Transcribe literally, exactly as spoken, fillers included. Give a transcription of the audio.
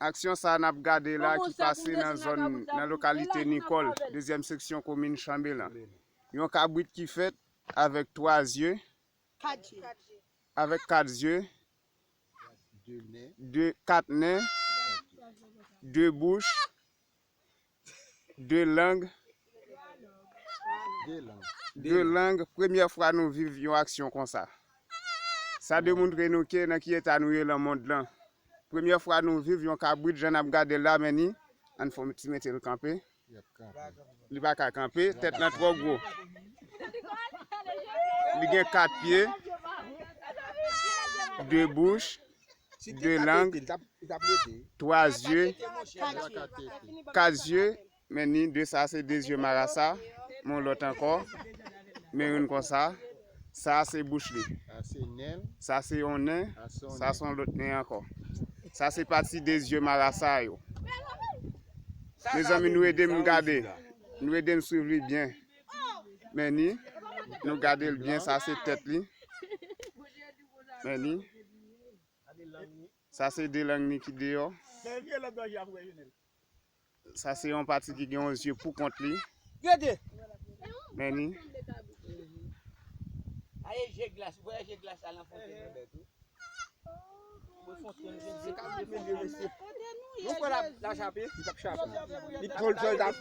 Aksyon sa a n ap gade la ki pase nan zòn, nan lokalite Nikòl, dezyèm seksyon komin Chanbelan. Yon kabrit ki fèt avèk twa zye, avèk kat zye, de, kat nen, de bouch, de lang, de lang. Premyè fwa nou viv yon aksyon konsa. Sa demontre nou ke nan ki eta nou ye lan mond lan. Premyè fwa nou viv yon kabrit jan n ap gade l la, men ni, ann fè yon ti mete l kanpe. Li pa ka kanpe, tèt lan twò gwo. Li gen kat pye, de bouch, de lang, twa zye, kat zye, men ni de sa se de zye marasa, men yon lòt ankò, men youn konsa, sa se bouch li. Sa se yon nen, sa se yon lòt nen ankò. Sa se pati de zye marasa yo. Mezanmi, nou ede m gade. Nou ede m swiv li byen. Men ni, nou gade l byen, sa se tèt li. Men ni, sa se de lang ni ki deyò. Sa se yon pati ki gen yon zye pou kont li. Men ni. Aye je glas, voye je glas la nan fontenn nan bèt ou. Nou kwè l ap, l ap chape, li p ap chape. Li pran l fè l t ap